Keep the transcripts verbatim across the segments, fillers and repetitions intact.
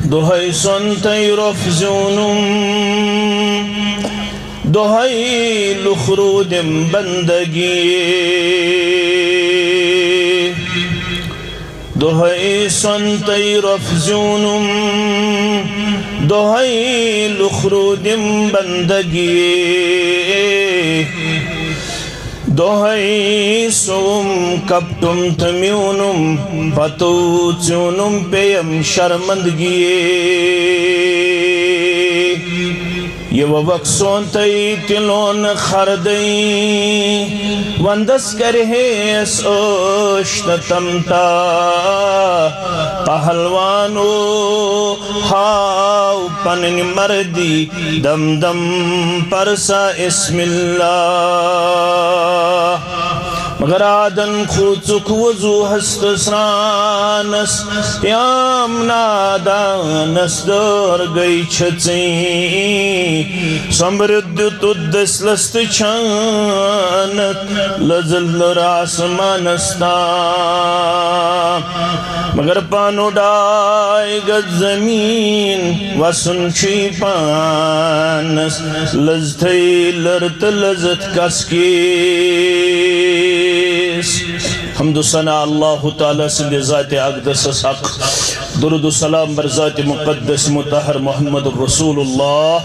دۄہے سۄنتَے رۄپھ زیوٗنُم، دۄہے لُکھ روٗدِم بندگی۔ دۄہے سۄنتَے رۄپھ زیوٗنُم، دۄہے لُکھ روٗدِم بندگی۔ دۄہے سوم کپٹُم تہٕ میوٗنُم، پتو ژیوٗنُم پیٚیَم شرمندگی۔ یہِ ووکھ سونتَے تہِ لون خردٕے، وندس کرِہیس عٲش تہٕ تمتا۔ پہلوانو ہاو پنٕنۍ مردی، دم دم پرسا اسم اللہ۔ مگر آدن کھوژُکھ وضوٗہس تہٕ سرٛانس، پیام نادانس دٲر گٔے چھٔژٕے۔ سۄمبرِتھ دیُتُتھ دٔسلس تہٕ چھانکھ، لٔزٕل لٔر آسمانس تام۔ مگر پانو ڈاے گز زمین وسُن چھُے پانس، لٔزتھٕے لٔر تہٕ لٔزتھ کس کیس۔ حمد و ثنا اللہ تعالیٰ سٕنٛدِ ذاتِ اقدسس حق، درود و سلام بر ذاتِ مقدس مطہر محمد رسول اللہ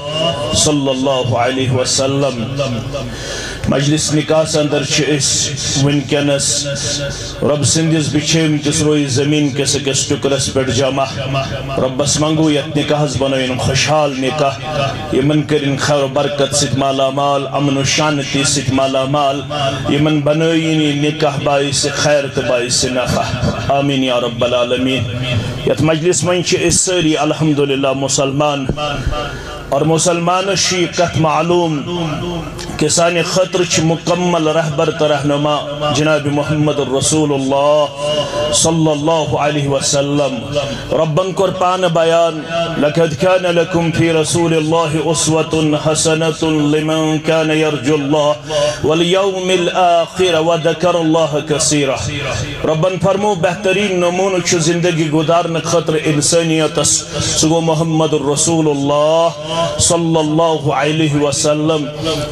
صلی اللہ علیہ وسلم۔ مجلس نکاحس اندر چھِ أسۍ وٕنکیٚنس رۄب سٕنٛدِس بِچھیمتِس روی زمین کِس أکِس ٹُکرس پٮ۪ٹھ جمع۔ رۄبس منٛگو یتھ نکاحس بنٲیِن خۄشحال نکاح، یِمن کٔرِن خیر و برکت سۭتۍ مالا مال، امن و شانتی سۭتۍ مالا مال، یِمن بنٲیِن یہِ نکاح باعث خیر تہٕ باعث نفع۔ آمین یا رب العالمین۔ یتھ مجلس منٛز چھِ أسۍ سٲری الحمدللہ مسلمان۔ اور مسلمانس چھِ یہِ کتھ معلوم کہ سانہِ خٲطرٕ چھِ مکمل رہبر تہٕ رہنما جناب محمد رسول اللہ صلی اللہ علیہ وسلم۔ ربن کوٚر پانہٕ بیان، "لقد كان لكم في رسول الله أسوة حسنة لمن كان يرجو الله واليوم الآخر وذكر الله كثيرا۔" ربن فرمو، بہترین نمونہٕ چھُ زندگی گزارنہٕ خٲطرٕ انسانیتس، سُہ گوٚو محمد رسول اللہ صلی اللہ علیہ وسلم۔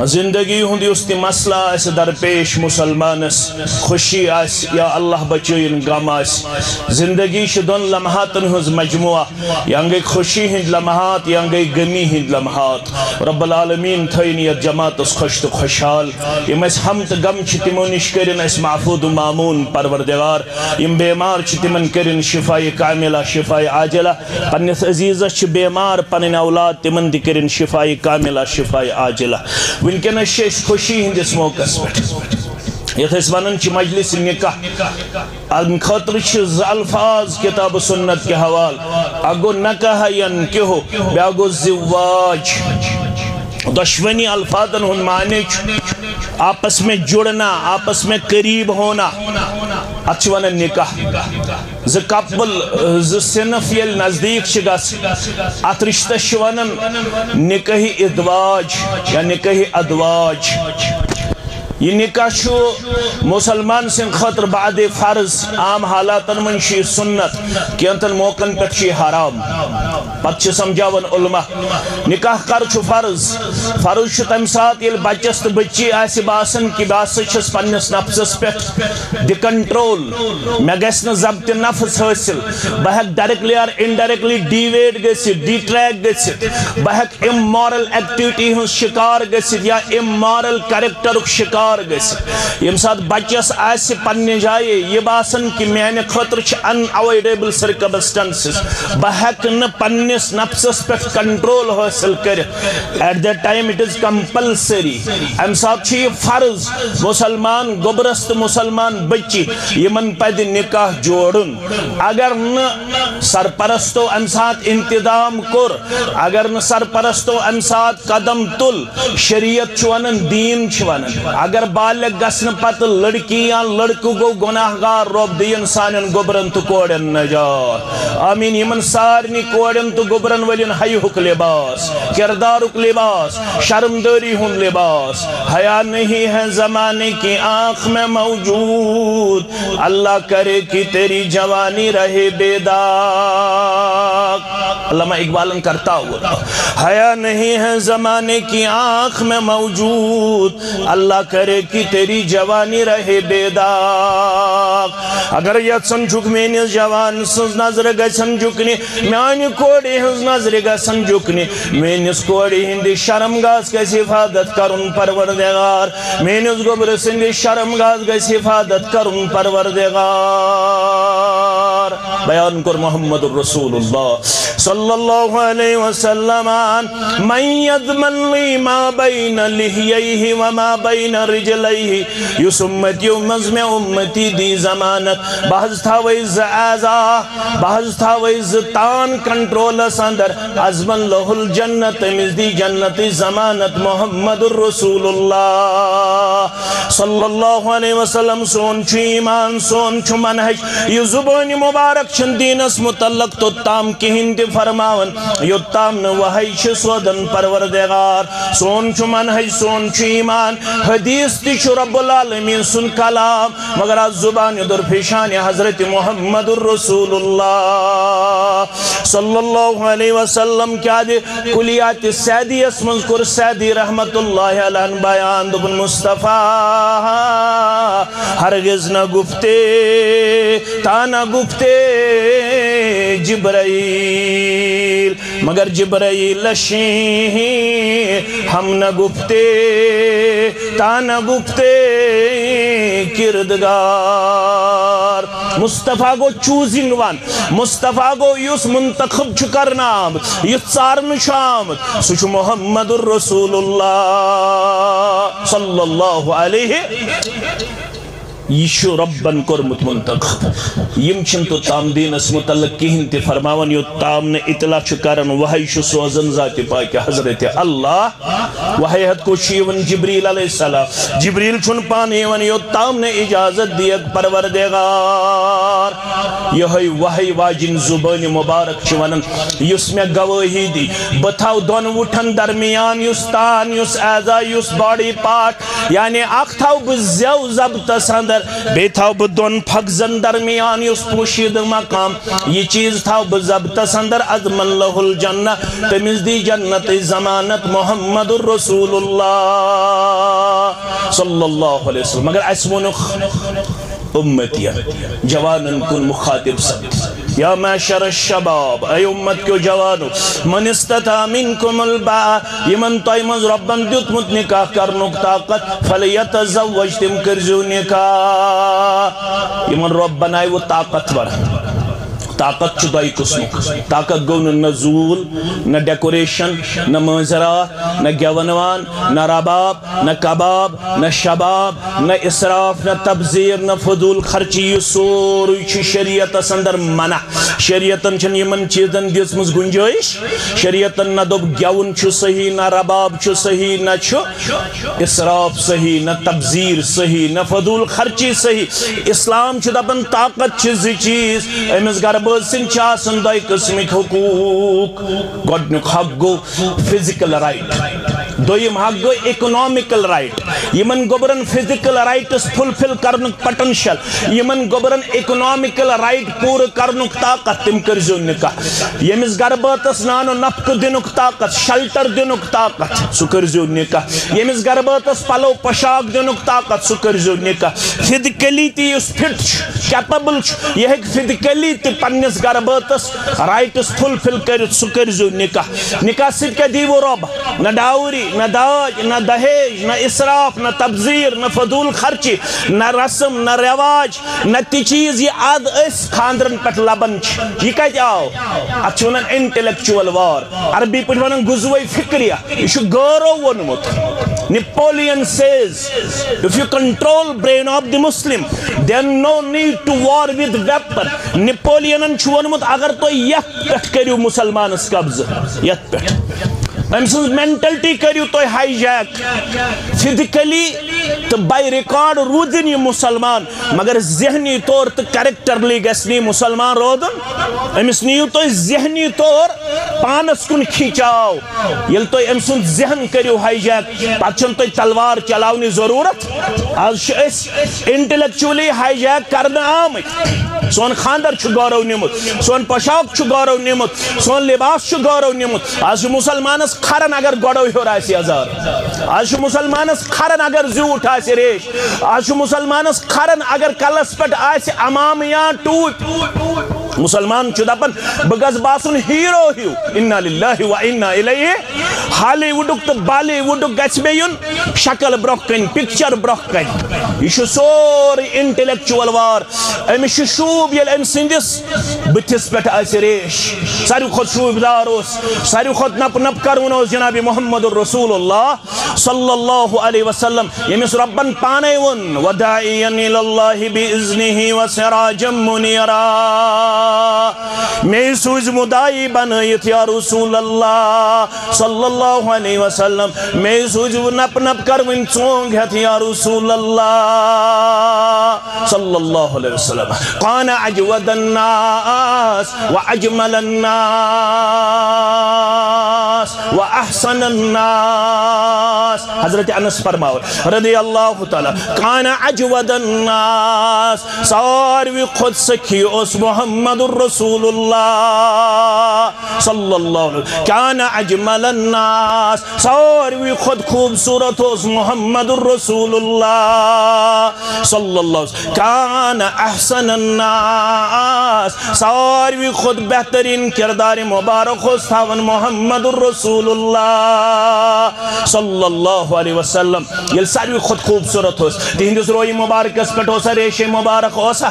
زندگی ہُنٛد یُس تہِ مسلہٕ آسہِ درپیش مسلمانس، خوشی آسہِ یا اللہ بچٲیِن غم آسہِ، زندگی چھِ دۄن لمحاتن ہٕنٛز مجموعہ، یا گٔے خوشی ہٕنٛدۍ لمحات یا گٔے غمی ہٕنٛدۍ لمحات۔ رب العالمین تھٲیِن یتھ جماعتس خۄش تہٕ خۄشحال۔ یِم اَسہِ ہم تہٕ غم چھِ تِمو نِش کٔرِن اَسہِ محفوظ و مامون پروردگار۔ یِم بیمار چھِ تِمن کٔرِن شفاء کاملہ، شفاء عاجلہ۔ پننِس عزیزس چھِ بیمار پنٕنۍ اولاد، تِمن تہِ کٔرِن شفاء کاملہ، شفاء عاجلہ۔ وٕنکیٚنس چھِ أسۍ خوشی ہٕنٛدِس موقعس پٮ۪ٹھ، یتھ أسۍ ونان چھِ مجلس نکاح۔ امہِ خٲطرٕ چھِ زٕ الفاظ کتاب و سنت کہِ حوالہٕ، اکھ گوٚو نکاح ینکحو، بیاکھ گوٚو زواج۔ دۄشوٕنی الفاظن ہُنٛد معنی چھُ آپس میں جڑنا، آپس میں قریب ہونا۔ اتھ چھِ ونان نکاح۔ زٕ کپل، زٕ صنف ییٚلہِ نزدیٖک چھِ گژھان، اتھ رشتس چھِ ونان نکاح ادواج یا نکاح ادواج۔ یہِ نکاح چھُ مسلمان سٕنٛدِ خٲطرٕ بعد فرض، عام حالاتن منٛز چھُ یہِ سنت، کینٛژن موقعن پٮ۪ٹھ چھُ یہِ حرام۔ پتہٕ چھِ سمجھاوان علماء، نکاح کر چھُ فرض؟ فرض چھُ تمہِ ساتہٕ ییٚلہِ بچس تہٕ بچی آسہِ باسان کہِ بہٕ ہسا چھَس پننِس نفسس پٮ۪ٹھ the control، مےٚ گژھِ نہٕ ضبط نفس حٲصِل، بہٕ ہٮ۪کہٕ directly or indirectly deviate گٔژھِتھ، detract گٔژھِتھ، بہٕ ہٮ۪کہٕ immoral activity ہُنٛد شکار گٔژھِتھ یا immoral characterُک شکار گٔژھِتھ۔ ییٚمہِ ساتہٕ بچس آسہِ پننہِ جایہِ یہِ باسان کہِ میانہِ خٲطرٕ چھِ unavoidable circumstances، بہٕ ہٮ۪کہٕ نہٕ پننِس نفسس پٮ۪ٹھ control حٲصِل کٔرِتھ، at that time it is compulsory۔ امہِ ساتہٕ چھُ یہِ فرض مسلمان گوٚبرس تہٕ مسلمان بچی یِمن پزِ نکاح جوڑُن۔ اگر نہٕ سرپرستو امہِ ساتہٕ انتظام کوٚر، اگر نہٕ سرپرستو امہِ ساتہٕ قدم تُل، شریعت چھُ ونان، دین چھُ ونان، اگر بالغ گژھنہٕ پتہٕ لڑکی یا لڑکہٕ گوٚو گناہ گار، رۄب دِیِن سانٮ۪ن گوٚبرن تہٕ کورٮ۪ن نجات۔ آمین۔ یِمن سارنٕے کورٮ۪ن تہٕ گوٚبرن ولٮ۪ن حیہُک لباس، کردارُک لباس، شرمدٲری ہُنٛد لباس۔ حیا نہیں ہے زمانے کی آنکھ میں موجود، اللہ کرے کہ تیری جوانی رہے بے داغ۔ علامہ اقبالن کرتا ہوا، حیا نہیں ہے زمانے کی آنکھ میں موجود، اللہ کرے کہ تیری جوانی رہے بے داغ۔ اگر یژھان چھُکھ میٲنِس جوان سٕنٛز نظرٕ گژھن جُکنہِ، میانہِ کورِ ہٕنٛز نظرِ گژھن جُکنہِ، میٲنِس کورِ ہٕنٛدِ شرم گاہس گژھِ حفاظت کرُن پروردگار، میٲنِس گوٚبرٕ سٕنٛدِ شرم گاہس گژھِ حفاظت کرُن پروردگار۔ بیان کوٚر محمد رسول اللہ صلی اللہ علیہ وسلم، من یضمن لی ما بین لحییہ و ما بین رجلیہ، یُس اُمتیو منٛز مےٚ اُمتی دی ضمانت، بہٕ حظ تھاوے زٕ اعضا، بہٕ حظ تھاوے زٕ تان کنٹرولس اندر، اضمن لہ الجنت، تٔمِس دی جنتٕچ ضمانت۔ محمد رسول اللہ صلی اللہ علیہ وسلم۔ سون چھُ ایمان، سون چھُ منہج۔ یہِ زبٲنۍ مبارک چھُنہٕ دیٖنس متعلق توٚت تام کِہیٖنۍ تہِ فرماوان، یوٚت تام نہٕ وحی چھِ سوزان پروردگار۔ سون چھُ منہج، سون چھُ ایمان۔ حدیث تہِ چھُ رب العالمین سُنٛد کلام، مگر از زبانہِ درپیشانہِ حضرت محمد رسول اللہ صلی اللہ علیہ وسلم۔ کیٛازِ کلیات سعدیس منٛز کوٚر سعدی رحمت اللہ علیہ بیان، دوٚپُن، مصطفیٰ ہرگز نہ گفتے تا نہ گفتے جبرائیل، مگر جبرائیل شی ہم نہ گفتے تا نہ گفتے کردگار۔ مصطفیٰ گوٚو choosing one، مصطفیٰ گوٚو یُس منتخب چھُ کرنہٕ آمُت، یُس ژارنہٕ چھُ آمُت، سُہ چھُ محمد رسول اللہ صلی اللہ علیہ۔ یہِ چھُ رۄبن کوٚرمُت منتخب۔ یِم چھِنہٕ توٚت تام دیٖنس مُتعلق کِہیٖنۍ تہِ فرماوان، یوٚت تام نہٕ اطلاع چھُ کران، وحی چھُ سوزان ذاتِ پاکہِ حضرت اللہ۔ وحی ہتھ کو چھُ یِوان جبریل علیہ السلام۔ جبریل چھُنہٕ پانہٕ یِوان، یوٚت تام نہٕ اجازت دِیَکھ پروردگار۔ یِہوٚے وحی واجِنۍ زُبٲنۍ مُبارک چھِ وَنان، یُس مےٚ گوٲہی دی، بہٕ تھاو دۄن وُٹھن درمیان یُس تان، یُس اعضا، یُس body part، یعنی اکھ تھاو بہٕ زیو ضبطس اندر، بیٚیہِ تھاو بہٕ دۄن پھکزن درمیان یُس پوشیدٕ مقام، یہِ چیز تھاو بہٕ ضبطس اندر۔ اضمن لہ الجنہ، تٔمِس دی جنتٕچ ضمانت محمد رسول اللہ صلی اللہ علیہ وسلم۔ مگر اسہِ ووٚنُکھ اُمتی، جوانن کُن مخاطب سپد، یا معشر الشباب، اے اُمت کیو جوانو، من استطاع منکم الباء، یِمن تۄہہِ منٛز رۄبن دیُتمُت نکاح کرنُک طاقت، فلیتزوج، تِم کٔرزیو نکاح۔ یِمن رۄب بنایوٕ طاقتور۔ طاقت چھُ دۄیہِ قٕسمُک۔ طاقت گوٚو نہٕ نزول، نہ decoration، نہ مٲنٛزِ راتھ، نہ گٮ۪وَن وان، نہ رباب، نہ کباب، نہ شباب، نہ اسراف، نہ تبذیر، نہ فضول خرچی۔ یہِ سورُے چھُ شریعتس اندر منع۔ شریعتن چھنہٕ یِمن چیزن دِژمٕژ گنجٲیش۔ شریعتن نہ دوٚپ گٮ۪وُن چھُ صحیح، نہ رباب چھُ صحیح، نہ چھُ اسراف صحیح، نہ تبذیر صحیح، نہ فضول خرچی صحیح۔ اسلام چھُ دپان طاقت چھِ زٕ چیز۔ أمِس گرٕ بٲژ سٕنٛدۍ چھِ آسان دۄیہِ قٕسمٕکۍ حقوٗق۔ گۄڈٕنیُک حق گوٚو physical right، دوٚیِم حق گوٚو economical right۔ یِمن گوٚبرن physical rights fulfill کرنُک potential، یِمن گوٚبرن economical right پوٗرٕ کرنُک طاقت، تِم کٔرزیو نکاح۔ ییٚمِس گرٕ بٲژس نانو نفقہٕ دِنُک طاقت، shelter دِنُک طاقت، سُہ کٔرزیو نکاح۔ ییٚمِس گرٕ بٲژس پلو پوشاک دِنُک طاقت، سُہ کٔرزیو نکاح۔ Physically تہِ یُس fit چھُ، capable چھُ، یہِ ہیٚکہِ physically تہِ پننِس گرٕ بٲژس rights fulfill کٔرِتھ، سُہ کٔرزیو نکاح۔ نکاح سۭتۍ کیٛاہ دیٖوٕ رۄب؟ نہ dowry، نہ داج، نہ دہیج، نہ اسراف، نہ تبذیر، نہ فضول خرچی، نہ رسم، نہ رواج، نہ تہِ چیز یہِ از أسۍ خاندرن پٮ۪ٹھ لبان چھِ۔ یہِ کتہِ آو؟ اتھ چھِ ونان intellectual war۔ عربی پٲٹھۍ ونان غزوہ فکریہ۔ یہِ چھُ گٲرو ووٚنمُت۔ Napoleon says, if you control brain of the Muslim, then no need to war with weapon. Napoleon چھُ ووٚنمُت، اگر تُہۍ یتھ پٮ۪ٹھ کٔرِو مسلمانس قبضہٕ، یتھ پٮ۪ٹھ۔ أمۍ سٕنٛز مینٹلٹی کٔرِو تُہۍ ہائی جیک۔ فزیکلی تہٕ بائی ریکارڈ روٗدِن یہِ مُسلمان، مگر ذہنی طور تہٕ کریکٹرلی گژھِ نہٕ یہِ مُسلمان روزُن۔ أمِس نِیِو تُہۍ ذہنی طور پانَس کُن کھِنچاو۔ ییٚلہِ تُہۍ أمۍ سُنٛد ذہن کٔرِو ہائی جیک، پتہٕ چھَنہٕ تۄہہِ تلوار چلاونٕچ ضروٗرت۔ آز چھِ أسۍ انٹلیکچولی ہائی جیک کرنہٕ آمٕتۍ۔ سون خاندر چھُ گورو نیومُت، سون پوشاک چھُ گورو نیومُت، سون لباس چھُ گورو نیومُت۔ آز چھُ مُسلمانس کھران اگر گۄڈو ہیوٚر آسہِ یزار، آز چھُ مُسلمانس کھران اگر زیوٗٹھ آسہِ ریش، آز چھُ مُسلمانس کھران اگر کلس پٮ۪ٹھ آسہِ عمامہٕ یا ٹوٗپۍ۔ مُسلمان چھُ دپان، بہٕ گژھٕ باسُن ہیرو ہیوٗ۔ انا للہ و انا الیہ۔ ہالی وُڈُک تہٕ بالی وُڈُک گژھِ مےٚ یُن شکل برونٛہہ کنہِ، پکچر برونٛہہ کنہِ۔ یہِ چھُ سورُے انٹلیکچوئل وار۔ أمِس چھُ شوٗب ییٚلہِ أمۍ سٕنٛدِس بٕتھِس پٮ۪ٹھ آسہِ ریش۔ ساروی کھۄتہٕ شوٗبدار اوس، ساروی کھۄتہٕ نپ نپ کرُن اوس جناب محمد رسول اللہ صلی اللہ علیہ وسلم، ییٚمِس رۄبن پانے ووٚن، "وداعیا الی اللہ باذنہ وسراجا منیرا"۔ مے سوٗزۍ مُدعی بنٲیِتھ یا رسول اللہ صلی اللہ علیہ وسلم، مے سوٗزِو نپ نپ کروٕنۍ ژونگ ہٮ۪تھ یا رسول اللہ صلی اللہ علیہ وسلم۔ کان اجود الناس و اجمل الناس و احسن الناس۔ حضرت انس فرماوان رضی اللہ تعالیٰ، کان اجود الناس، ساروی کھۄتہٕ سخی اوس محمد رسول اللہ صلی اللہ علیہ وسلم۔ کان اجمل الناس، ساروی کھۄتہٕ خوٗبصوٗرت اوس محمد رسول اللہ صلی اللہ علیہ وسلم۔ کان احسن الناس، ساروی کھۄتہٕ بہتریٖن کردار مبارک اوس تھاوان محمد رسول اللہ صلی اللہ علیہ وسلم۔ ییٚلہِ ساروی کھۄتہٕ خوٗبصوٗرت اوس، تِہنٛدِس رویہِ مبارکس پٮ۪ٹھ اوسا ریشے مبارک؟ اوسا؟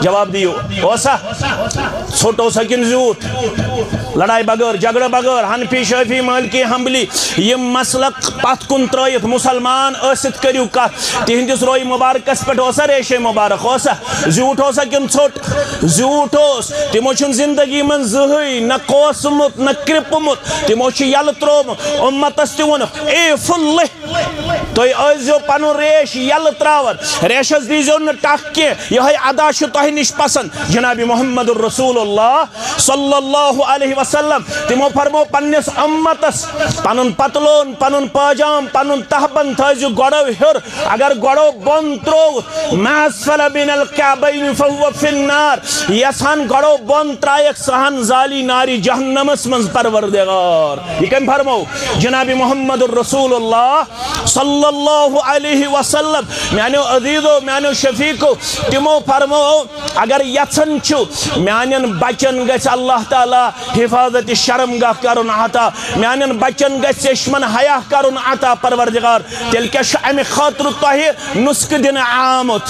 جواب دِیِو، اوسا؟ ژھوٚٹ اوسا کِنہٕ زیوٗٹھ؟ لڑایہِ بغٲر، جھگڑٕ بغٲر، حنفی، شافعی، مالکی، حنبلی، یِم مسلک پتھ کُن ترٲیِتھ مُسلمان ٲسِتھ کٔرِو کتھ، تِہنٛدِس رویہِ مبارکس پٮ۪ٹھ اوسا ریشے مبارک؟ اوسا؟ زیوٗٹھ اوسا کِنہٕ ژھوٚٹ؟ زیوٗٹھ اوس۔ تِمو چھُنہٕ زندگی منٛز زٕہٕے نہ کوسمُت نہ کرٛپمُت، تِمو چھُ یلہٕ ترٛوومُت۔ اُمتس تہِ ووٚنُکھ، اے فُلہ، تُہۍ ٲسۍزیو پنُن ریش یلہٕ ترٛاوان، ریشس دیٖزیو نہٕ ٹکھ کینٛہہ، یِہوٚے ادا چھُ تۄہہِ نِش پسند۔ جناب محمد رسول اللہ صلی اللہ علیہ وسلم، تِمو فرمو پننِس اُمتس، پنُن پتلون، پنُن پاجام، پنُن تہبند تھٲیزِ گۄڈو ہیوٚر۔ اگر گۄڈو بۄن ترٛووُتھ، ما اسفل من الکعبین فہو فی النار، یژھان گۄڈو بۄن ترٛایکھ، سہن زالی نارِ جہنمس منٛز پروردگار۔ یہِ کٔمۍ فرمو؟ جناب محمد رسول اللہ صلی اللہ علیہ وسلم۔ میانیو عزیزو، میانیو شفیقو، تِمو فرمو، اگر یژھان چھِو میانٮ۪ن بچن گژھِ اللہ تعالیٰ حفاظت شرمگاہ کرُن عطا، میانٮ۪ن بچن گژھِ چشمن حیا کرُن عطا پروردگار، تیٚلہِ کیٛاہ چھُ امہِ خٲطرٕ تۄہہِ نسخہٕ دِنہٕ آمُت؟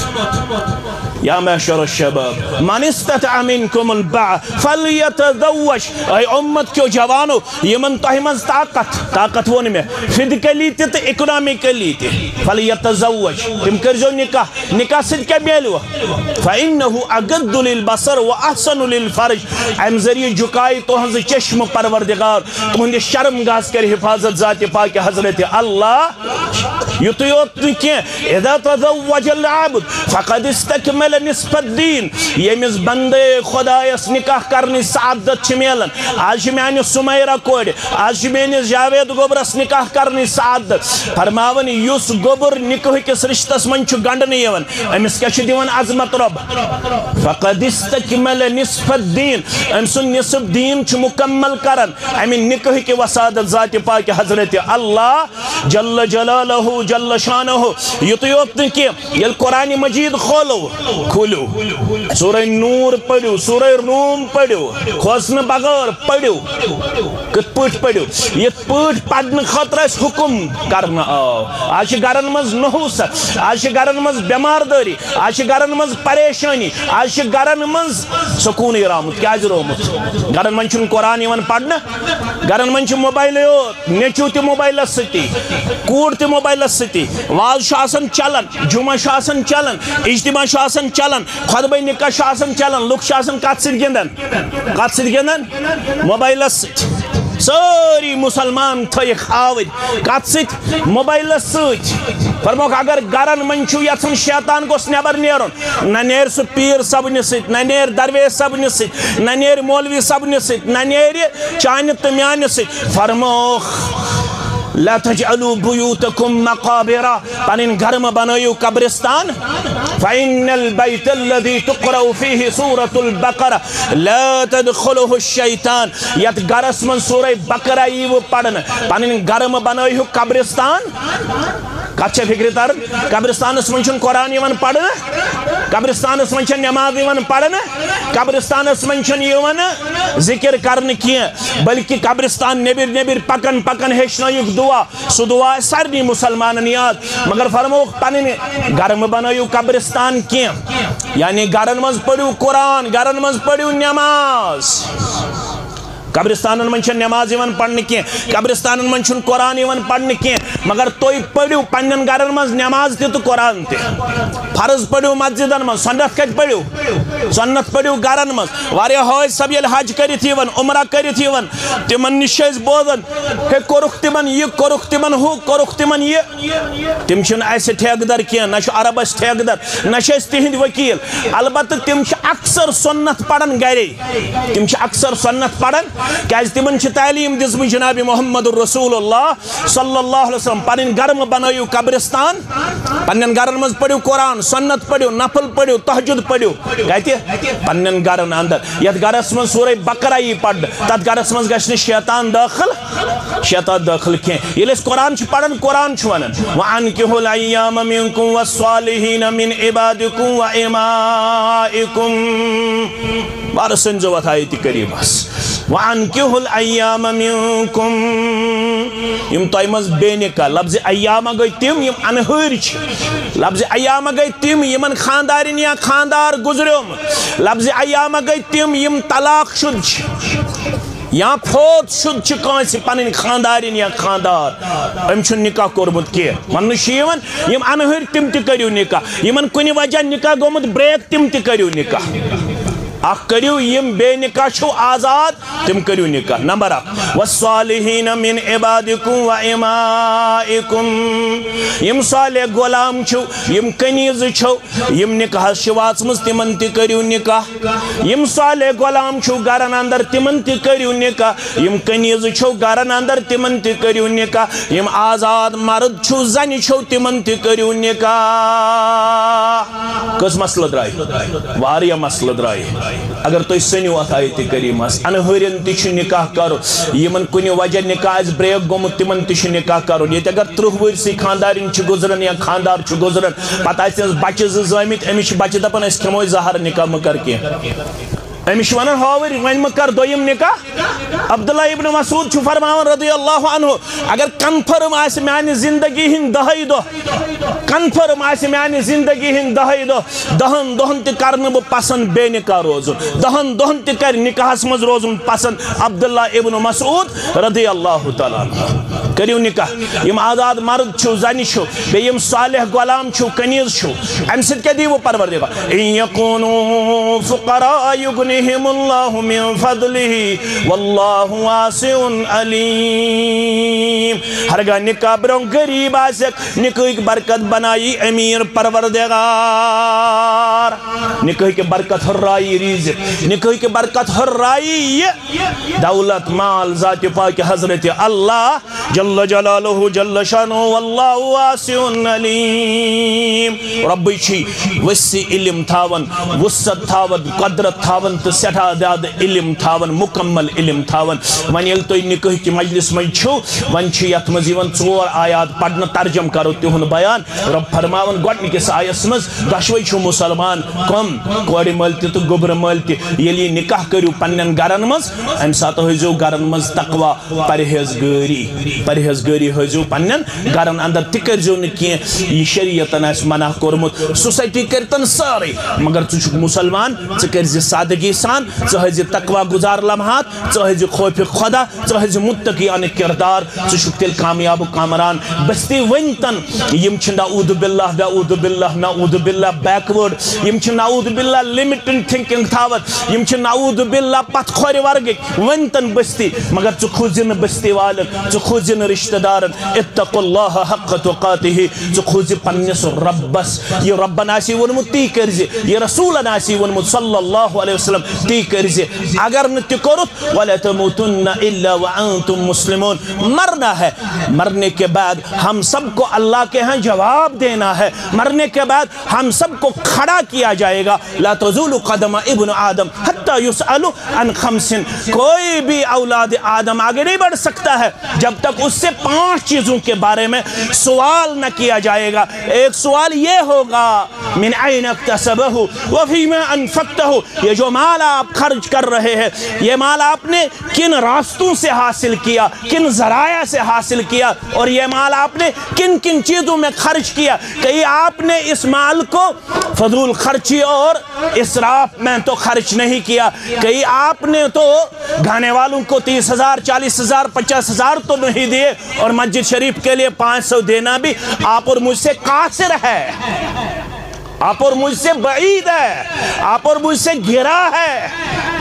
یا معشر الشباب، من استطاع منکم الباء فلیتزوج۔ اے اُمت کیو جوانو، یِمن تۄہہِ منٛز طاقت، طاقت ووٚن مےٚ، فزیکلی تہِ تہٕ اکنامکلی تہِ، فلیتزوج، تِم کٔرۍزیو نکاح۔ نکاح سۭتۍ کیٛاہ میلوٕ؟ فإنه أغض للبصر وأحصن للفرج۔ امہِ ذٔریعہٕ جُکایہِ تُہنٛزٕ چشمہٕ پروردگار، تُہنٛدِس شرم گاہس کرِ حفاظت ذاتِ پاکہِ حضرت اللہ۔ یُتُے یوت نہٕ کینٛہہ، اذا تزوج العبد فقد استکمل نصف الدین۔ ییٚمِس بندے خدایس نکاح کرنٕچ سعادت چھِ میلان، آز چھِ میانہِ سمیرا کورِ، آز چھِ میٲنِس جاوید گوٚبرس نکاح کرنٕچ سعادت۔ فرماوان، یُس گوٚبُر نکاح کِس رشتس منٛز چھُ گنڈنہٕ یِوان، أمِس کیٛاہ چھُ دِوان عظمت رۄب؟ فقد استکمل نصف الدین، أمۍ سُنٛد نصف دیٖن چھُ مُکمل کران امہِ نکاح کہِ وسادت ذاتِ پاکہِ حضرت اللہ جل جلالہ جل شانہ۔ یُتُے یوت نہٕ کینٛہہ، ییٚلہِ قرآن مجید کھولو، کھوٗلِو، سورہ نور پٔرِو، سورہ روم پٔرِو، کھوژنہٕ بغٲر پٔرِو۔ کِتھ پٲٹھۍ پٔرِو؟ یِتھ پٲٹھۍ پرنہٕ خٲطرٕ اَسہِ حُکُم کرنہٕ آو۔ آز چھِ گرن منٛز نحوست، آز چھِ گرن منٛز بٮ۪مار دٲری، آز چھِ گرن منٛز پریشٲنی، آز چھِ گرن منٛز سکوٗنٕے راومُت۔ کیٛازِ روومُت؟ گرن منٛز چھُنہٕ قرآن یِوان پرنہٕ، گرن منٛز چھِ موبایلٕے یوت، نیٚچوٗ تہِ موبایلس سۭتی، کوٗر تہِ موبایلس سۭتی، واز چھُ آسان چلان، جمعہ چھُ آسان چلان، اجتماع چھُ آسان چلان، خطبہ نکاح چھُ آسان چلان، لُکھ چھِ آسان کتھ سۭتۍ گِنٛدان؟ کتھ سۭتۍ گِنٛدان؟ موبایلس سۭتۍ۔ سٲری مسلمان تھٲیِکھ آوٕرۍ۔ کتھ سۭتۍ؟ موبایلس سۭتۍ۔ فرموکھ، اگر گرن منٛز چھُو یژھان شیطان گوٚژھ نٮ۪بر نیرُن، نہ نیرِ سُہ پیٖر صٲبنہِ سۭتۍ، نہ نیرِ درویش صٲبنہِ سۭتۍ، نہ نیرِ مولوی صٲبنہِ سۭتۍ، نہ نیرِ چانہِ تہٕ میانہِ سۭتۍ۔ فرموکھ، لا تجعلوا بيوتكم مقابر، پنٕنۍ گرٕ مہ بنٲیِو قبرستان۔ فإن البيت الذي تقرأ فيه سورة البقرة لا تدخله الشيطان، یتھ گرس منٛز سورہ بقرہ ییٖوٕ پرنہٕ، پنٕنۍ گرٕ مہ بنٲیِو قبرستان۔ کتھ چھےٚ فکرِ تران؟ قبرستانس منٛز چھُنہٕ قرآن یِوان پرنہٕ، قبرستانس منٛز چھےٚ نماز یِوان پرنہٕ، قبرستانس منٛز چھُنہٕ یِوان ذکر کرنہٕ کینٛہہ، بلکہ قبرستان نیٚبِرۍ نیٚبِرۍ پکان پکان ہیٚچھنٲیِکھ دعا۔ سُہ دعا آسہِ سارنٕے مسلمانن یاد، مگر فرمووُکھ، پنٕنۍ گرٕ مہ بنٲیِو قبرستان کینٛہہ، یعنی گرن منٛز پٔرِو قرآن، گرن منٛز پٔرِو نماز۔ قبرستانن منٛز چھےٚ نماز یِوان پرنہٕ کینٛہہ، قبرستانن منٛز چھُنہٕ قرآن یِوان پرنہٕ کینٛہہ، مگر تُہۍ پٔرِو پننٮ۪ن گرن منٛز نماز تہِ تہٕ قرآن تہِ۔ فرض پٔرِو مسجدن منٛز، سنت کتہِ پٔرِو؟ سنت پٔرِو گرن منٛز۔ واریاہ حٲج صٲب ییٚلہِ حج کٔرِتھ یِوان، عمرہ کٔرِتھ یِوان، تِمن نِش چھِ أسۍ بوزان، ہے، کوٚرُکھ تِمن یہِ، کوٚرُکھ تِمن ہُہ، کوٚرُکھ تِمن یہِ۔ تِم چھِنہٕ اَسہِ ٹھیکہٕ در کینٛہہ، نہ چھُ عرب اَسہِ ٹھیکہٕ در، نہ چھِ أسۍ تِہِنٛدۍ ؤکیٖل۔ البتہٕ تِم چھِ اکثر سنت پران گرے۔ تِم چھِ اکثر سنت پران، کیازِ تِمن چھِ تعلیٖم دِژمٕژ جناب محمد رسول اللہ صلی اللہ علیہ وسلم۔ پنٕنۍ گرٕ مہ بنٲیِو قبرستان، پننٮ۪ن گرن منٛز پٔرِو قرآن، سنت پٔرِو، نفل پٔرِو، تہجد پٔرِو۔ کتہِ؟ پننٮ۪ن گرن اندر۔ یتھ گرس منٛز سورہ بقرہ یی پرنہٕ، تتھ گرس منٛز گژھِ نہٕ شیطان دٲخل، شیطان دٲخل کینٛہہ۔ ییٚلہِ أسۍ قرآن چھِ پران، قرآن چھُ ونان، وَأَنكِحُوا الْأَيَامَىٰ مِنكُمْ وَالصَّالِحِينَ مِنْ عِبَادِكُمْ وَإِمَائِكُم۔ وارٕ سٔنزو اتھ آیتِ کریمس۔ وَأَنكِحُوا الْأَيَامَىٰ مِنكُمْ۔ یِم تۄہہِ منٛز بے نکاح، لفظِ ایامہ گٔے تِم، یِم انہٲرۍ چھِ۔ لفظِ ایامہ گٔے تِم، یِمن خاندارِنۍ یا خاندار گُزریومُت۔ لفظِ ایامہ گٔے تِم، یِم طلاق شُدٕ چھِ یا فوت شُدٕ چھِ کٲنٛسہِ پنٕنۍ خاندارِنۍ یا خاندار۔ أمۍ چھُنہٕ نکاح کوٚرمُت کینٛہہ۔ وننہٕ چھُ یِوان، یِم انہٲرۍ تِم تہِ کٔرِو نکاح۔ یِمن کُنہِ وجہ نکاح گوٚمُت break، تِم تہِ کٔرِو نکاح۔ اکھ کٔرِو، یِم بے نکاح چھِو آزاد، تِم کٔرِو نکاح۔ نمبر اکھ، وَالصَّالِحِينَ مِنْ عِبَادِكُمْ وَإِمَائِكُمْ۔ یِم صالح غلام چھِو، یِم کنیزٕ چھِو، یِم نکاحس چھِ واژمٕژ، تِمن تہِ کٔرِو نکاح۔ یِم صالح غلام چھِو گرن اندر، تِمن تہِ کٔرِو نکاح۔ یِم کنیزٕ چھِو گرن اندر، تِمن تہِ کٔرِو نکاح۔ یِم آزاد مرد چھِو، زنہِ چھِو، تِمن تہِ کٔرِو نکاح۔ کٔژ مسلہٕ درٛاے؟ واریاہ مسلہٕ درٛاے۔ اگر تُہۍ سٔنِو اتھ آیتِ کریمس، انہٲرٮ۪ن تہِ چھُ نکاح کرُن، یِمن کُنہِ وجہ نکاح آسہِ break گوٚمُت، تِمن تہِ چھُ نکاح کرُن۔ ییٚتہِ اگر ترٕٛہ ؤرۍ سٕے خاندارِنۍ چھِ گُزران یا خاندار چھُ گُزران، پتہٕ آسہِ تٔمِس بچہِ زٕ زٲمٕتۍ، أمِس چھِ بچہِ دپان، أسۍ کھٮ۪مو زہر، نکاح مہٕ کر کینٛہہ۔ أمِس چھِ ونان، ہاوٕرۍ، وۄنۍ مہٕ کر دوٚیِم نکاح۔ عبداللہ ابن مسعود چھُ فرماوان رضی اللہ عنہ، اگر confirm آسہِ میانہِ زندگی ہٕنٛدۍ دَہَے دۄہ، confirm آسہِ میانہِ زندگی ہٕنٛدۍ دَہَے دۄہ، دَہَن دۄہَن تہِ کرٕ نہٕ بہٕ پسند بے نکاح روزُن، دَہَن دۄہَن تہِ کرِ نکاحس منٛز روزُن پسند عبداللہ ابن مسعود رضی اللہ تعالیٰ عنہ۔ کٔرِو نکاح۔ یِم آزاد مرد چھِو، زنہِ چھِو، بیٚیہِ یِم صالح غلام چھِو، کنیز چھِو، امہِ سۭتۍ کیٛاہ دِیِوٕ پروردگار؟ إِن يَكُونُوا فُقَرَاءَ يُغْنِهِمُ اللَّهُ مِن فَضْلِهِ وَاللَّهُ وَاسِعٌ عَلِيمٌ۔ ہرگاہ نکاح برونٛہہ غریب آسکھ، نکاحٕکۍ برکت بنایی امیر پروردگار۔ نکاحٕکۍ برکت ہُررایی رزق، نکاحٕکۍ برکت ہُررایی یہِ دولت، مال، ذات پاک حضرت اللہ جل جلالہ جل شانہ، واللہ واسع علیم۔ ربٕے چھُ وسیع علم تھاوان، وسعت تھاوان، قدرت تھاوان تہٕ سٮ۪ٹھاہ زیادٕ علم تھاوان، مکمل علم تھاوان۔ وۄنۍ ییٚلہِ تُہۍ نکاحٕکۍ مجلس منٛز چھِو، وۄنۍ چھِ یتھ منٛز یِوان ژور آیات پرنہٕ، ترجمہٕ کرو تِہُنٛد بیان۔ رب فرماوان گۄڈنِکِس آیس منٛز، دۄشوے چھِو مسلمان، کم؟ کورِ مٲلۍ تہِ تہٕ گوٚبرٕ مٲلۍ تہِ۔ ییٚلہِ یہِ نکاح کٔرِو پننٮ۪ن گرن منٛز، امہِ ساتہٕ ہٲیزیو گرن منٛز تقوی، پرہیزگٲری۔ پرہیزگٲری ہٲیزیو پننٮ۪ن گرن اندر، تہِ کٔرزیو نہٕ کینٛہہ یہِ شریعتن آسہِ منع کوٚرمُت۔ سوسایٹی کٔرتن سٲرٕے، مگر ژٕ چھُکھ مُسلمان، ژٕ کٔرزِ سادگی سان، ژٕ ہٲیزِ تقوی گزار لمحات، ژٕ ہٲیزِ خوفِ خدا، ژٕ ہٲیزِ متقیانہٕ کردار، ژٕ چھُکھ تیٚلہِ کامیاب و کامران۔ بستی ؤنۍ تن یِم چھِ نعوذ باللہ، نعوذ باللہ، نعوذ باللہ backward، یِم چھِ نعوذ باللہ limited thinking تھاوان، یِم چھِ نعوذ باللہ پتھ کھورِ ورگٕکۍ۔ ؤنۍ تن بستی، مگر ژٕ کھوٗژ زِ نہٕ بستی والٮ۪ن، ژٕ کھوٗژ زِ نہٕ رشتہٕ دارن۔ اتقوا اللہ حق تقاتہ، ژٕ کھوٗژ زِ پننِس رۄبس۔ یہِ رۄبن آسی ووٚنمُت، تی کٔرزِ۔ یہِ رسولن آسی ووٚنمُت صلی اللہ علیہ وسلم، تی کٔرزِ۔ اگر نہٕ تہِ کوٚرُتھ، ولا تموتن الا وانتم مسلمون، مرنا ہے، مرنے کے بعد ہم سب کو اللہ کے ہاں جواب دینا ہے۔ مرنے کے بعد ہم سب کو کھڑا کیا جائے گا۔ لا تزول قدم ابن آدم حتی یسأل عن خمس۔ کوئی بھی اولاد آدم آگے نہیں بڑھ سکتا ہے جب تک اس سے پانچ چیزوں کے بارے میں سوال نہ کیا جائے گا۔ ایک سوال یہ ہوگا، من این اکتسبہ وفیما انفقتہ، یہ جو مال آپ خرچ کر رہے ہیں، یہ مال آپ نے کن راستوں سے حاصل کیا، کن ذرائع سے حاصل کیا، اور یہ مال آپ نے کن کن چیزوں میں خرچ کیا؟ کہیں آپ نے اس مال کو فضول خرچی اور اسراف میں تو خرچ نہیں کیا؟ کہیں آپ نے تو گانے والوں کو تیس ہزار، چالیس ہزار، پچاس ہزار تو نہیں دیے، اور مسجد شریف کے لیے پانچ سو دینا بھی آپ اور مجھ سے قاصر ہے، آپ اور مجھ سے بعید ہے، آپ اور مجھ سے گرا ہے۔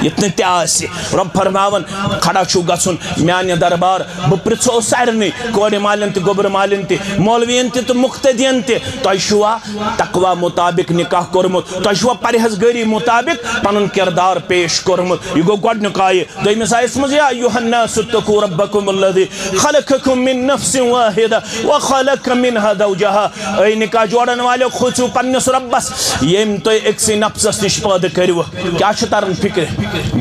یتنہٕ تہِ آسہِ، رۄب فرماوان، کھڑا چھُو گژھُن میانہِ دربار، بہٕ پرٛژھو سارنٕے، کورِ مالٮ۪ن تہِ، گوٚبرٕ مالٮ۪ن تہِ، مولوین تہِ تہٕ مقتدین تہِ، تۄہہِ چھُوا تقوی مطابق نکاح کوٚرمُت؟ تۄہہِ چھُوا پرہیزگٲری مطابق پنُن کردار پیش کوٚرمُت؟ یہِ گوٚو گۄڈنیُک آیہِ۔ دوٚیمِس آیس منٛز، یا ایھا الناس اتقوا ربکم الذی خلقکم من نفس واحدہ وخلق منها زوجها۔ اے نکاح جوڑن والٮ۪و، کھوژِو پننِس رۄبس، ییٚمۍ تۄہہِ أکسٕے نفسس نِش پٲدٕ کٔرِو۔ کیٛاہ چھُ تران فکرِ؟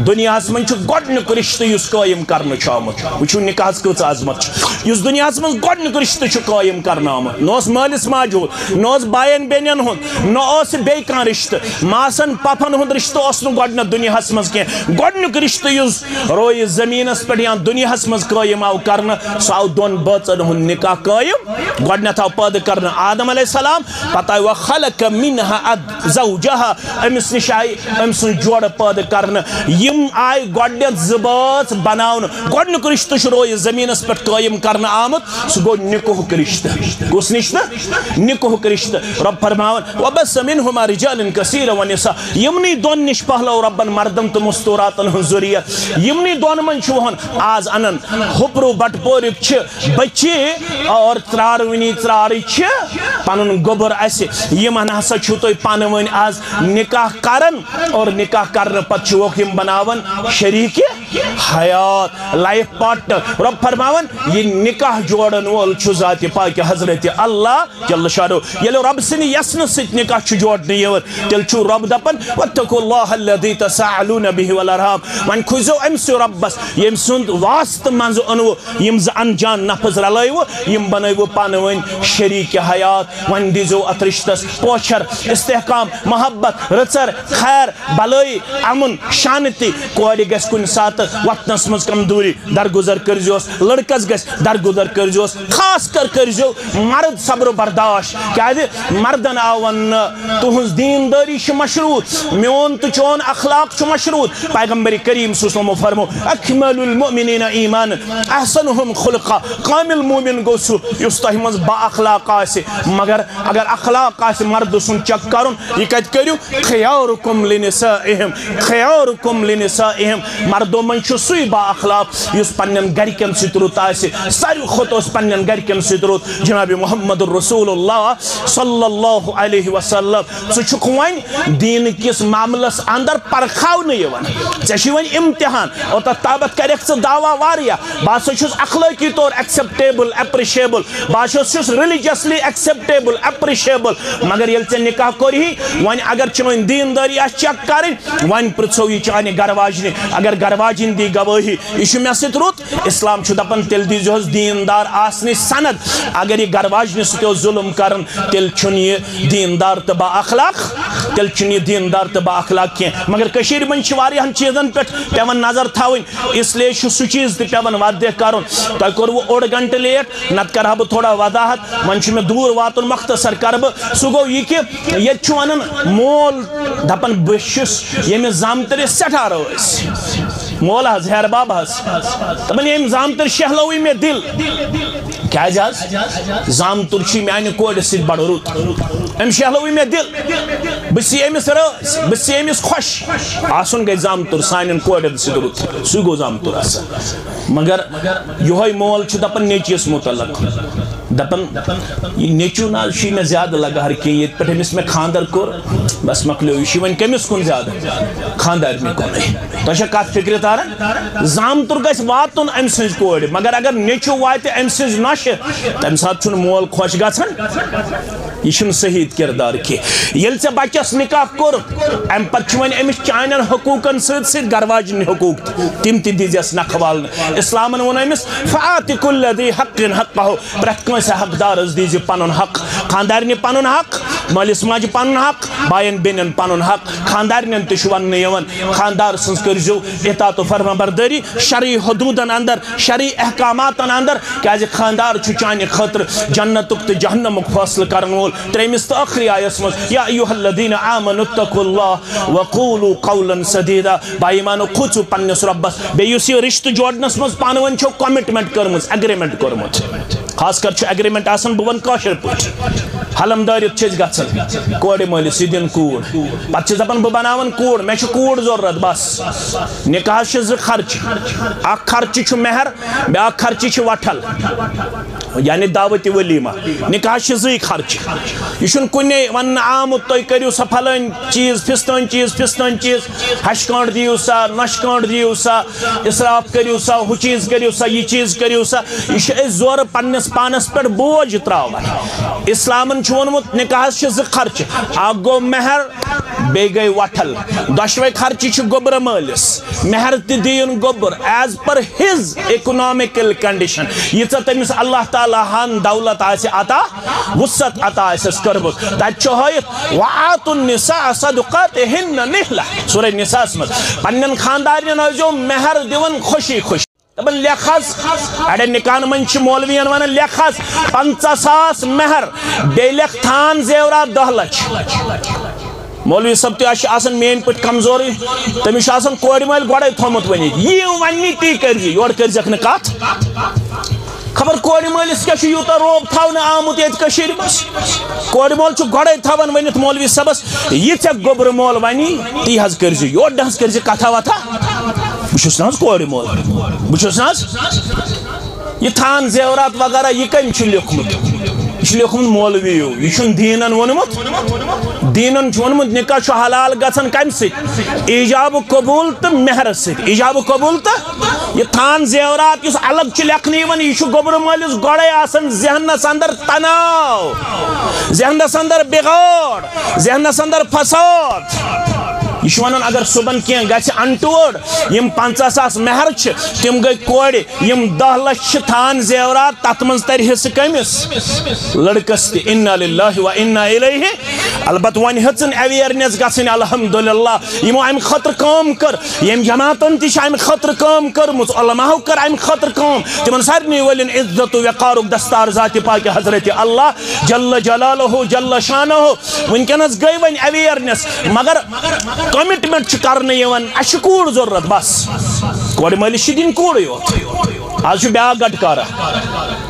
دُنیاہس منٛز چھُ گۄڈنیُک رشتہٕ یُس قٲیِم کرنہٕ چھُ آمُت۔ وٕچھِو نکاحس کۭژ عظمت چھِ۔ یُس دُنیاہس منٛز گۄڈنیُک رشتہٕ چھُ قٲیِم کرنہٕ آمُت، نہ اوس مٲلِس ماجہِ ہُنٛد، نہ اوس باین بیٚنٮ۪ن ہُنٛد، نہ اوس بیٚیہِ کانٛہہ رشتہٕ، ماسن پۄپھن ہُنٛد رشتہٕ اوس نہٕ گۄڈٕنیتھ دُنیاہس منٛز کینٛہہ۔ گۄڈنیُک رشتہٕ یُس رویہِ زٔمیٖنس پٮ۪ٹھ یا دُنیاہس منٛز قٲیِم آو کرنہٕ، سُہ آو دۄن بٲژن ہُنٛد نکاح قٲیِم۔ گۄڈٕنیتھ آو پٲدٕ کرنہٕ آدم علیہ السلام، پتہٕ آیہِ وخلق منها زوجها، أمِس نِش آیہِ أمۍ سُنٛد جوڑٕ پٲدٕ کرنہٕ۔ یِم آیہِ گۄڈٕنیتھ زٕ بٲژ بناونہٕ۔ گۄڈٕنیُک رشتہٕ چھُ رویہِ زٔمیٖنس پٮ۪ٹھ قٲیِم کرنہٕ آمُت، سُہ گوٚو نکاحُک رشتہٕ۔ کُس رشتہٕ؟ نکاحُک رشتہٕ۔ رۄب فرماوان، وبث منهما رجالا كثيرا ونساء۔ یِمنٕے دۄن نِش پہلو رۄبن مردن تہٕ مستوراتن ہٕنٛز ذُریت۔ یِمنٕے دۄن منٛز چھُ وۄنۍ آز انان ہوپرو بٹپورِک چھِ بچی اور ترٛاروٕنی ترٛارٕے چھِ پنُن گوٚبُر اَسہِ۔ یِمن ہسا چھُو تُہۍ پانہٕ ؤنۍ آز نکاح کران اور نکاح کرنہٕ پتہٕ چھِوکھ یِم بناوان شریٖکہِ حیات، life partner۔ رۄب فرماوان، یہِ نکاح جوڑن وول چھُ ذاتِ پاکہِ حضرت اللہ جل شانہ۔ ییٚلہِ رۄب سٕنٛدِ یژنہٕ سۭتۍ نکاح چھُ جوڑنہٕ یِوان، تیٚلہِ چھُ رۄب دپان، واتقوا اللہ الذی تساءلون بہ والارحام۔ وۄنۍ کھوٗژِو أمۍ سٕے رۄبس، ییٚمۍ سُنٛد واسطہٕ منٛزٕ اوٚنوٕ یِم زٕ انجان نفس رلٲیوٕ، یِم بنٲیوٕ پانہٕ ؤنۍ شریٖکہِ حیات۔ وۄنۍ دیٖزیو اتھ رشتس پوچھر، استحکام، محبت، رٕژر، خیر، بلٲیی، امن، شانتی۔ کورِ گژھِ کُنہِ ساتہٕ وطنس منٛز کمزوری، درگُزر کٔرزیوس۔ لڑکس گژھِ درگُزر کٔرزیوس۔ خاص کر کٔرزیو مرد صبر و برداشت، کیازِ مردن آو وننہٕ، تُہنٛز دیندٲری چھِ مشروط، میون تہٕ چون اخلاق چھُ مشروط۔ پیغمبر کریم صلی اللہ علیہ وسلمو فرمو، اکمل المؤمنین ایمانا احسنهم خلقا، کامل مومن گوٚو سُہ یُس تۄہہِ منٛز با اخلاق آسہِ۔ مگر اگر اخلاق آسہِ مردٕ سُنٛد check کرُن، یہِ کتہِ کٔرِو؟ خیارکم لنسائہم، خیارکم لنسائہم۔ مردو منٛز چھُ سُے با اخلاق یُس پننٮ۪ن گرِکٮ۪ن سۭتۍ رُت آسہِ۔ ساروی کھۄتہٕ اوس پننٮ۪ن گرِکٮ۪ن سۭتۍ رُت جناب محمد رسول اللہ صلی اللہ علیہ وسلم۔ ژٕ چھُکھ وۄنۍ دیٖن کِس معاملس اندر پرکھاونہٕ یِوان، ژےٚ چھُے وۄنۍ امتحان۔ اوتتھ تامتھ کرکھ ژٕ دعویٰ واریاہ، بہٕ ہسا چھُس اخلٲقی طور acceptable، appreciable، بہٕ ہسا چھُس religiously acceptable، appreciable، مگر ییٚلہِ ژےٚ نکاح کوٚرہی، وۄنۍ اگر چٲنۍ دیٖندٲری آسہِ چیک کرٕنۍ، وۄنۍ پرٛژھو یہِ چانہِ گرٕ واجنہِ۔ اگر گرٕ واجِنۍ دی گوٲہی، یہِ چھُ مےٚ سۭتۍ رُت، اسلام چھُ دپان، تیٚلہِ دیٖزِہوس دیٖندار آسنٕچ سند۔ اگر یہِ گرٕ واجنہِ سۭتۍ اوس ظُلم کران، تیٚلہِ چھُنہٕ یہِ دیٖندار تہٕ با اخلاق، تیٚلہِ چھُنہٕ یہِ دیٖندار تہٕ با اخلاق کینٛہہ۔ مگر کٔشیٖرِ منٛز چھِ واریاہن چیٖزن پٮ۪ٹھ پٮ۪وان نظر تھاوٕنۍ، اس لیے چھُ سُہ چیٖز تہِ پٮ۪وان وتھ دیکھ کرُن۔ تۄہہِ کوٚروٕ اوٚڑ گنٹہٕ لیٹ، نتہٕ کرٕ ہا بہٕ تھوڑا وضاحت، وۄنۍ چھُ مےٚ دوٗر واتُن، مختصر کرٕ بہٕ۔ سُہ گوٚو یہِ کہِ ییٚتہِ چھُ ونان مول، دپان، بہٕ چھُس ییٚمِس زامتٕرِس سٮ۪ٹھاہ رٲضۍ۔ مول حظ، ہیرٕ باب حظ، دپان، ییٚمۍ زامتٕرۍ شہلوٕے مےٚ دِل۔ کیازِ حظ؟ زامتُر چھُ میانہِ کورِ سۭتۍ بڑٕ رُت، أمۍ شہلوٕے مےٚ دِل، بہٕ چھُس أمِس رٲضۍ، بہٕ چھُس أمِس خۄش۔ آسُن گژھِ زامتُر سانٮ۪ن کورٮ۪ن سۭتۍ رُت، سُے گوٚو زامتُر اصل۔ مگر یِہوٚے مول چھُ دَپان نیٚچوِس مُتعلق، دَپان، یہِ نیٚچوٗ نہ حظ چھُے مےٚ زیادٕ لگہار کینٛہہ، ییٚتہِ پٮ۪ٹھ أمِس مےٚ خانٛدر کوٚر، بس مۄکلیو، یہِ چھُے وۄنۍ کٔمِس کُن زیادٕ؟ خانٛدارنہِ کُنُے۔ تۄہہِ چھا کَتھ فِکرِ تَران؟ زامتُر گژھِ واتُن أمۍ سٕنٛزِ کورِ، مگر اگر نیٚچوٗ واتہِ أمۍ سٕنٛزِ نۄشہِ، تَمہِ ساتہٕ چھُنہٕ مول خۄش گژھان۔ یہِ چھُنہٕ صحیح کردار کینٛہہ۔ ییٚلہِ ژےٚ بچس نکاح کوٚرُتھ، امہِ پتہٕ چھِ وۄنۍ أمِس چانٮ۪ن حقوٗقن سۭتۍ سۭتۍ گرٕ واجنہِ حقوٗق تہِ، تِم تہِ دیٖزٮ۪س نکھٕ والنہٕ۔ اسلامن ووٚن أمِس، "فآت کل ذی حق حقہ"، پرٛٮ۪تھ کٲنٛسہِ حقدارس دیٖزِ پنُن حق۔ خانٛدارنہِ پنُن حق، مٲلِس ماجہِ پنُن حق، باین بیٚنٮ۪ن پنُن حق۔ خانٛدارنٮ۪ن تہِ چھُ وننہٕ یِوان، خانٛدار سٕنٛز کٔرۍزیو اطاعت و فرما بردٲری شرعی حدوٗدن اندر، شرعی احکاماتن اندر، کیازِ خانٛدار چھُ چانہِ خٲطرٕ جنتُک تہٕ جہنمُک فٲصلہٕ کرن وول۔ ترٛیٚیمِس تہٕ ٲخری آیس منٛز، "یا ایھا الذین آمنوا اتقوا اللہ وقولوا قولا سدیدا"، با ایمانو کھوٗژِو پننِس رۄبس۔ بیٚیہِ یُس یہِ رشتہٕ جوڑنس منٛز پانہٕ ؤنۍ چھو commitment کٔرمٕژ، agreement کوٚرمُت، خاص کر چھُ agreement آسان، بہٕ ونہٕ کٲشِر پٲٹھۍ، حلم دٲرِتھ چھِ أسۍ گژھان، کورِ مٲلِس یہِ دِن کوٗر، پتہٕ چھِ دپان، "بہٕ بناون کوٗر، مےٚ چھِ کوٗر ضروٗرت"، بس۔ نکاحس چھِ زٕ خرچہٕ، اکھ خرچہٕ چھُ مہر، بیاکھ خرچہٕ چھِ وٹھل، یعنی دعوت ولیمہ۔ نکاحس چھِ زٕے خرچہٕ۔ یہِ چھُنہٕ کُنے وننہٕ آمُت، "تُہۍ کٔرِو سا فلٲنۍ چیٖز، فستٲنۍ چیٖز، فستٲنۍ چیٖز، ہشہِ کٲنٛٹھ دِیِو سا، نۄشہِ کٲنٛٹھ دِیِو سا، اسراف کٔرِو سا، ہُہ چیٖز کٔرِو سا، یہِ چیٖز کٔرِو سا"۔ یہِ چھِ أسۍ زورٕ پننِس پانس پٮ۪ٹھ بوج تراوان۔ اسلامن چھُ ووٚنمُت، نکاحس چھِ زٕ خرچہٕ، اکھ گوٚو مہر، بیٚیہِ گٔے وۄٹھل۔ دۄشوے خرچہٕ چھِ گوٚبرٕ مٲلِس۔ مہر تہِ دِیُن گوٚبُر as per his economical condition۔ ییٖژاہ تٔمِس اللہ تعالیٰ ہن دولت آسہِ عطا، وسعت عطا آسٮ۪س کٔرمٕژ۔ تتہِ چھُ ہٲیِتھ، "وآتوا النساء صدقاتهن نحلة"، سورہ نساء منٛز۔ پننٮ۪ن خانٛدارنٮ۪ن ٲسۍزیو مہر دِوان خوشی خوشی۔ دپان، "لیکھ حظ"، اڑٮ۪ن نکاحن منٛز چھِ مولوین ونان، "لیکھ حظ پنژاہ ساس مہر، بیٚیہِ لیکھ تھان زیورات دَہ لچھ"۔ مولوی صٲب تہِ چھِ آسان میٲنۍ پٲٹھۍ کمزورٕے، تٔمِس چھُ آسان کورِ مٲلۍ گۄڈے تھوٚمُت ؤنِتھ، "یہِ وننی تی کٔرزِ، یورٕ کٔرزٮ۪کھ نہٕ کتھ"۔ خبر کورِ مٲلِس کیٛاہ چھُ یوٗتاہ روب تھاونہٕ آمُت ییٚتہِ کٔشیٖرِ منٛز۔ کورِ مول چھُ گۄڈے تھاوان ؤنِتھ مولوی صٲبس، "یہِ ژےٚ گوٚبرٕ مول ونی، تی حظ کٔرزِ، یورٕ نہٕ حظ کٔرزِ کتھا وتھا"۔ بہٕ چھُس نہ حظ کورِ مول، بہٕ چھُس نہ حظ۔ یہِ تھان زیورات وغیرہ، یہِ کٔمۍ چھُ لیوٚکھمُت؟ یہِ چھُ لیوٚکھمُت مولوِیو، یہِ چھُنہٕ دیٖنن ووٚنمُت۔ دیٖنن چھُ ووٚنمُت، نکاح چھُ حلال گژھان کمہِ سۭتۍ؟ ایجاب قبول تہٕ مہرس سۭتۍ۔ ایجاب قبول تہٕ یہِ تھان زیورات یُس الگ چھُ لیکھنہٕ یِوان، یہِ چھُ گوٚبرٕ مٲلِس گۄڈے آسان ذہنس اندر تناو، ذہنس اندر بغٲر، ذہنس اندر فساد۔ یہِ چھُ ونان، اگر صُبحن کینٛہہ گژھِ انٹوڑ، یِم پنژاہ ساس مہر چھِ، تِم گٔے کورِ، یِم دَہ لَچھ چھِ تھان زیورات، تَتھ منٛز تَرِ حصہٕ کٔمِس؟ لٔڑکَس تہِ۔ انا للہ و انا الیہ۔ البتہ وۄنۍ ہیٚژٕن awareness گژھٕنۍ، الحمدللہ۔ یِمو اَمہِ خٲطرٕ کٲم کٔر، ییٚمۍ جماعتَن تہِ چھِ اَمہِ خٲطرٕ کٲم کٔرمٕژ، علماہو کٔر اَمہِ خٲطرٕ کٲم۔ تِمَن سارنٕے ؤلِن عزت و وقارُک دستار ذاتِ پاکِ حضرت اللہ جل جلالہ جل شانہ۔ وٕنکیٚنَس گٔے وۄنۍ awareness، مگر commitment چھِ کرنہٕ یِوان، اَسہِ چھِ کوٗر ضروٗرت، بس۔ کورِ مٲلِس چھِ دِنۍ کوٗرٕے یوت۔ آز چھُ بیٛاکھ گٹہٕ کارا۔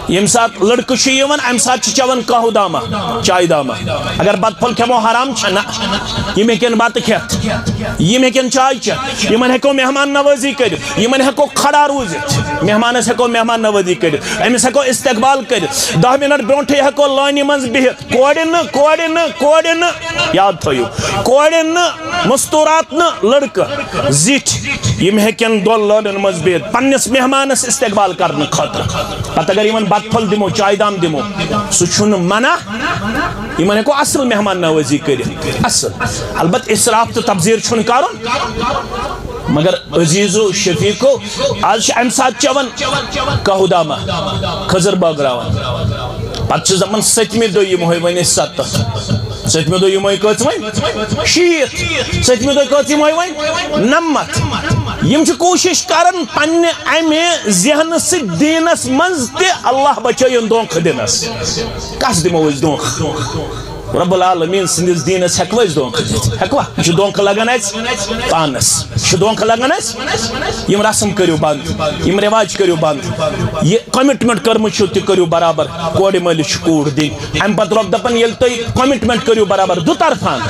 ییٚمہِ ساتہٕ لٔڑکہٕ چھُ یِوان، اَمہِ ساتہٕ چھِ چٮ۪وان قہوٕ دامہ، چایہِ دامہ۔ اگر بتہٕ پھوٚل کھٮ۪مو، حرام چھا؟ نہ۔ یِم ہیٚکن بتہٕ کھٮ۪تھ، یِم ہیٚکن چاے چٮ۪تھ، یِمن ہٮ۪کو مہمان نوٲزی کٔرِتھ، یِمن ہٮ۪کو کھڑا روٗزِتھ، مہمانس ہٮ۪کو مہمان نوٲزی کٔرِتھ، أمِس ہٮ۪کو استقبال کٔرِتھ۔ دَہ منٹ برونٛٹھٕے ہٮ۪کو لٲنہِ منٛز بِہِتھ۔ کورِ نہٕ، کورِ نہٕ، کورِ نہٕ، یاد تھٲیِو، کورِ نہٕ، مستوٗرات نہٕ، لٔڑکہٕ، زِٹھۍ، یِم ہیٚکن دۄن لٲنن منٛز بِہِتھ پننِس مہمانس استقبال کرنہٕ خٲطرٕ۔ پتہٕ اگر یِمن پھل دِمو، چائے دام دِمو، سُہ چھُنہٕ منع۔ یِمن ہٮ۪کو اصل مہمان نوازی کٔرِتھ، اصل۔ البتہ اسراف تہٕ تبذیر چھُنہٕ کرُن۔ مگر عزیزو شفیقو، آز چھِ امہِ ساتہٕ چٮ۪وان قہوٕ دامہ، کھٔزٕر بٲگراوان۔ پتہٕ چھِ دپان، ستمہِ دۄہ یِمہوے وۄنۍ أسۍ ستتھ۔ ستمہِ دۄہ یِمہوے کٔژ وۄنۍ؟ شیٖتھ۔ ستمہِ دۄہ کٔژ یِمہوے وۄنۍ؟ نمتھ۔ یِم چھِ کوٗشش کران پننہِ امہِ ذہنہٕ سۭتۍ دیٖنس منٛز تہِ اللہ بچٲیِن دھونکھٕ دِنس۔ کس دِمو أسۍ دھونکھٕ؟ رب العالمین سٕنٛدِس دیٖنس ہٮ۪کوا أسۍ دھونکھٕ دِتھ؟ ہٮ۪کوا؟ یہِ چھُ دھونکھٕ لگان اَسہِ پانس۔ یہِ چھُ دھونکھٕ لگان اَسہِ۔ یِم رسم کٔرِو بنٛد، یِم رٮ۪واج کٔرِو بنٛد۔ یہِ commitment کٔرمٕژ چھُو، تہِ کٔرِو برابر۔ کورِ مٲلِس چھِ کوٗر دِنۍ۔ اَمہِ پتہٕ رۄب دَپان، ییٚلہِ تُہۍ commitment کٔرِو برابر، دُطرفان،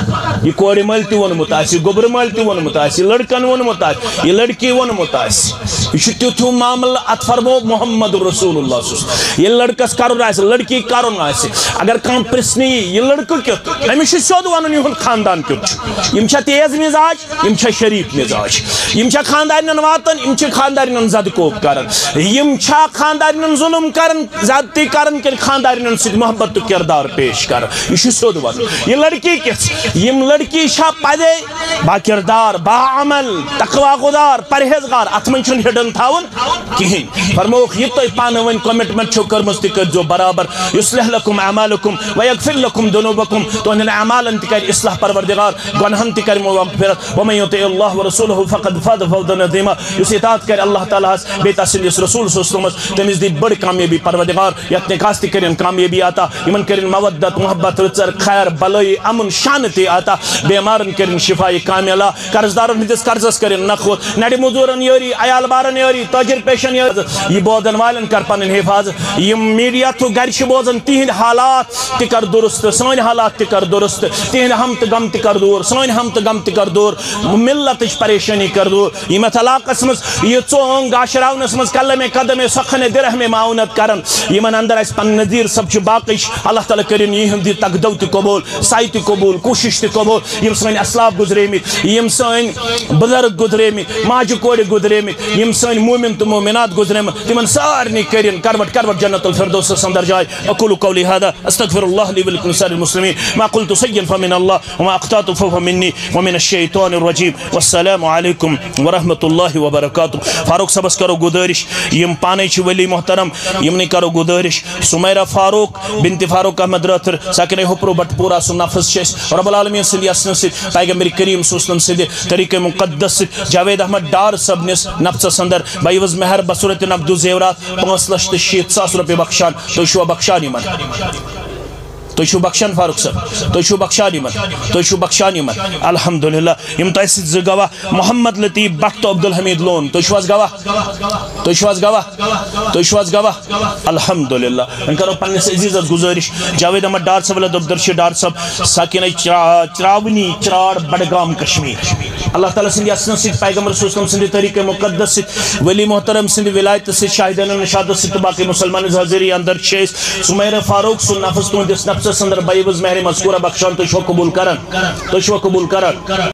یہِ کورِ مٲلۍ تہِ ووٚنمُت آسہِ، یہِ گوٚبرٕ مٲلۍ تہِ ووٚنمُت آسہِ، یہِ لٔڑکَن ووٚنمُت آسہِ، یہِ لٔڑکی ووٚنمُت آسہِ، یہِ چھُ تیُتھ ہیوٗ معاملہٕ، اَتھ فرموو محمد رسول اللہ صلی اللہ علیہ وسلم۔ ییٚلہِ لٔڑکَس کَرُن آسہِ، لٔڑکی کَرُن آسہِ، اگر کانٛہہ پرٛژھنہٕ یی، یہِ لٔڑکہٕ کیُتھ، أمِس چھُ سیوٚد وَنُن، یِہُنٛد خاندان کیُتھ چھُ۔ یِم چھا تیز مزاج؟ یِم چھا شریٖف مزاج؟ یِم چھا خاندارنٮ۪ن واتان؟ یِم چھِ خاندارنٮ۪ن زدٕ کوب کران؟ یِم چھا خاندارنٮ۪ن ظلم کران، زیادتی کران، کِنہٕ خاندارنٮ۪ن سۭتۍ محبت تہٕ کردار پیش کران؟ یہِ چھُ سیوٚد وَنُن۔ یہِ لڑکی کِژھ؟ یِم لڑکی چھا پدے با کردار، با عمل، تقوی گدار، پرہیزگار؟ اتھ منٛز چھُنہٕ hidden تھاوُن کِہیٖنۍ۔ فرمووُکھ، یہِ تۄہہِ پانہٕ ؤنۍ commitment چھو کٔرمٕژ، تہِ کٔرۍزیو برابر۔ یصلح لکم اعمالکم ویغفر لکم ذنوبکم، تُہنٛدٮ۪ن اعمالن تہِ کرِ اصلاح پروردگار، گۄنہن تہِ کرِ مو مغفرت۔ ومن یطع اللہ ورسولہ فقد فاز فوزا عظیما، یُس اطاعت کرِ اللہ تعالیٰ ہس بیٚیہِ تس سٕنٛدِس رسول صلی اللہ علیہ وسلمس، تٔمِس دی بٔڑ کامیٲبی پروردگار۔ یتھ نکاحس تہِ کٔرِن کامیٲبی عطا، یِمن کٔرِن مودت، محبت، رٕژر، خیر، بلٲیی، امن، شانتی عطا، بیمارن کٔرِن شفا کاملہ، قرض دارن ہٕنٛدِس قرضس کٔرِن نکھوت، نرِ مزورن یٲری، عیال بارن یٲری، تاجر پیشن یٲری۔ یہِ بوزن والٮ۪ن کر پنٕنۍ حفاظت۔ یِم میڈیا تھرو گرِ چھِ بوزان، تِہنٛدۍ حالات تہِ کر درست، سٲنۍ حالات تہِ کر درست، تِہنٛدۍ ہم تہٕ غم تہِ کر دوٗر، سٲنۍ ہم تہٕ غم تہِ کر دوٗر، ملتٕچ پریشٲنی کر دوٗر۔ یِم یتھ علاقس منٛز یہِ ژونگ گاشراونس منٛز قلم قدم سخن درہم معاونت کرن، یِمن اندر اسہِ پنٕنۍ نذیر صٲب چھِ، باقٕے چھِ، اللہ تعالیٰ کٔرِن یِہُنٛد یہِ تگدو تہِ قبول، سایہِ تہِ قبول، کوٗشش تہِ قبول۔ یِم سٲنۍ اسلاف گُزریمٕتۍ، یِم سٲنۍ بُزرگ گُزریمٕتۍ، ماجہِ کورِ گُزریمٕتۍ، یِم سٲنۍ مومن تہٕ مومنات گُزریمٕتۍ، تِمن سارنٕے کٔرِن کروٹ کروٹ جنت الفردوسس اندر جاے۔ اقول قولی هذا، استغفر الله لي ولكم سائر المسلمين، ما قلت شيئا فمن الله، وما اخطأت فهو مني، ومن الشيطان الرجيم۔ والسلام عليكم ورحمة الله وبركاته۔ فاروق صٲبس کرو گُزٲرِش، یِم پانے چھِ ولی محترم، یِمنٕے کرو گُزٲرِش، سمیرہ فاروق بنت فاروق احمد رٲتھٕر، سۄ کَرِ ہوپرو بٹ پورہ، سُہ نفس چھِ أسۍ رب العالمین سٕنٛدِ یژھنہٕ سۭتۍ، پیغمبر کریم صلی اللہ علیہ وسلم سٕنٛدِ طریقہ مقدس سۭتۍ، جاوید احمد ڈار صٲبنِس نفسس اندر بعوض مہر بصورت نقد و زیورات پانٛژھ لچھ تہٕ شیٖتھ ساس رۄپیہِ بخشان۔ تُہۍ چھِوا بخشان یِمن؟ تُہۍ چھِو بخشان فاروق صٲب؟ تُہۍ چھِو بخشان یِمن؟ تُہۍ چھِو بخشان یِمن؟ الحمدللہ۔ یِم تۄہہِ سۭتۍ زٕ گواہ، محمد لطیف بٹ تہٕ عبدالحمید لون، تُہۍ چھِو حظ گواہ؟ تُہۍ چھِو حظ گواہ؟ تُہۍ چھِو حظ گواہ؟ الحمدللہ۔ وۄنۍ کرو پننِس عزیزس گُزٲرِش، جاوید احمد ڈار صٲب، اللہ دۄبدر چھِ ڈار صٲب، ساکِنہ چرا-، چراونی چراڑ، بڈگام، کشمیر۔ اللہ تعالیٰ سٕنٛدِ یژھنہٕ سۭتۍ، پیغمبر صلی اللہ علیہ وسلم سٕنٛدِ طریقہ مقدس سۭتۍ، ولی محترم سٕنٛدِ ولایتہٕ سۭتۍ، شاہدانہ نشادس سۭتۍ تہٕ باقٕے مسلمان حاضری اندر چھِ أسۍ سمیرہ فاروق سُنٛد نفس تُہنٛدِس نفسس اندر بعوض مہر مذکورہ بخشان۔ تُہۍ چھِوا قبول کران؟ تُہۍ چھِوا قبول کران؟